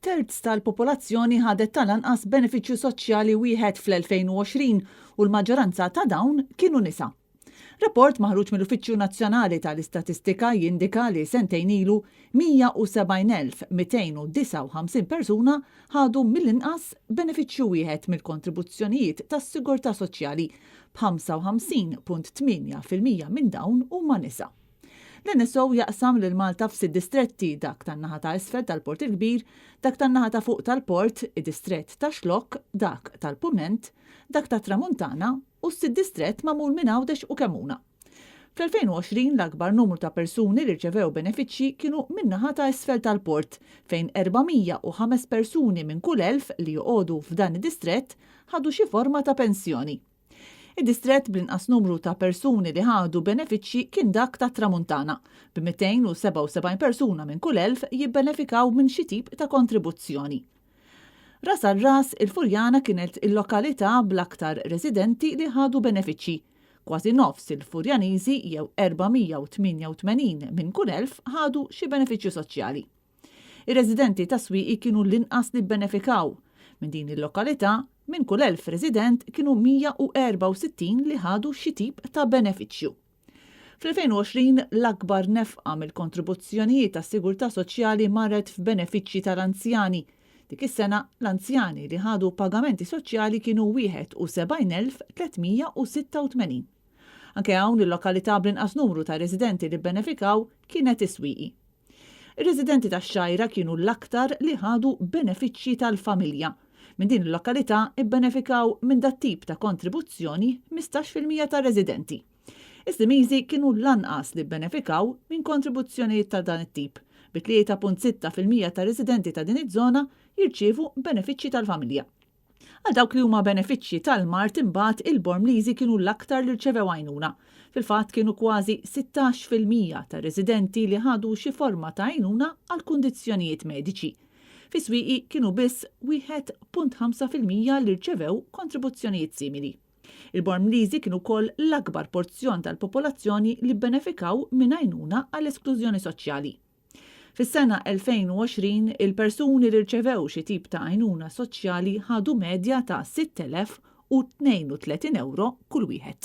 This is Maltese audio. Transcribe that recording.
Terz tal-popolazzjoni ħadet tal-anqas benefiċċju soċjali wieħed fl-2020 u l-maġġoranza ta' dawn kienu nisa. Rapport maħruġ mill-Uffiċċju Nazzjonali tal-Istatistika jindika li sentejn ilu 170,259 persuna ħadu mill-inqas benefiċċju wieħed mill-kontribuzzjonijiet tas-sigurtà soċjali, b'55.8% minn dawn huma nisa. L-NSO jaqsam lil Malta f'sitt distretti, dak tan-naħa ta' isfel tal-Port il-Kbir, dak tan-naħa ta' fuq tal-port, id-distrett tax-Xlokk, dak tal-Punent, dak tat-Tramuntana u s-sitt distrett magħmul minn Għawdex u Kemmuna. Fl-2020 l-akbar numru ta' persuni li rċevew benefiċċji kienu min-naħa ta' isfel tal-port, fejn 405 persuni minn kull 1,000 li joqogħdu f'dan id-distrett ħadu xi forma ta' pensjoni. Id-distrett bl-inqas numru ta' persuni li ħadu benefiċċji kien dak tat-Tramuntana, b'277 persuna minn kull 1,000 jibbenefikaw minn xi tip ta' kontribuzzjoni. Ras għal ras, il-Furjana kienet il-lokalità bl-aktar residenti li ħadu benefiċċji. Kważi nofs il-Furjaniżi jew 488 minn kull 1,000 ħadu xi benefiċċju soċjali. Ir-residenti tas-Swieqi kienu l-inqas li bbenefikaw. Minn din il-lokalità, minn kull 1,000 resident kienu 164 li ħadu xi tip ta' benefiċċju. Fl-2020, l-akbar nefqa mill-kontribuzzjonijiet tas-sigurtà soċjali marret f'benefiċċji tal-anzjani. Dik is-sena, l-anzjani li ħadu pagamenti soċjali kienu 71,386. Anke hawn il-lokalità bl-inqas numru ta' residenti li bbenefikaw kienet is-Swieqi. Ir-residenti tax-Xgħajra kienu l-aktar li ħadu benefiċċji tal-familja. Minn din il-lokalità bbenefikaw minn dat-tip ta' kontribuzzjoni 15% tar-residenti. Is-Slimiżi kienu l-anqas li bbenefikaw minn kontribuzzjonijiet ta' dan it-tip, bi 3.6% tar-residenti ta' din iż-żona jirċievu benefiċċji tal-familja. Għal dawk li huma benefiċċji tal-mard imbagħad il-Bormliżi kienu l-aktar li rċevew għajnuna. Fil-fatt kienu kważi 16% tar-residenti li ħadu xi forma ta' għajnuna għal kundizzjonijiet mediċi. Fis-Swieqi kienu biss 1.5% li rċevew kontribuzzjonijiet simili. Il-Bormliżi kienu wkoll l-akbar porzjon tal-popolazzjoni li bbenefikaw minn għajnuna għall-esklużjoni soċjali. Fis-sena 2020, il-persuni li rċevew xi tip ta' għajnuna soċjali ħadu medja ta' 6,032 ewro kull wieħed.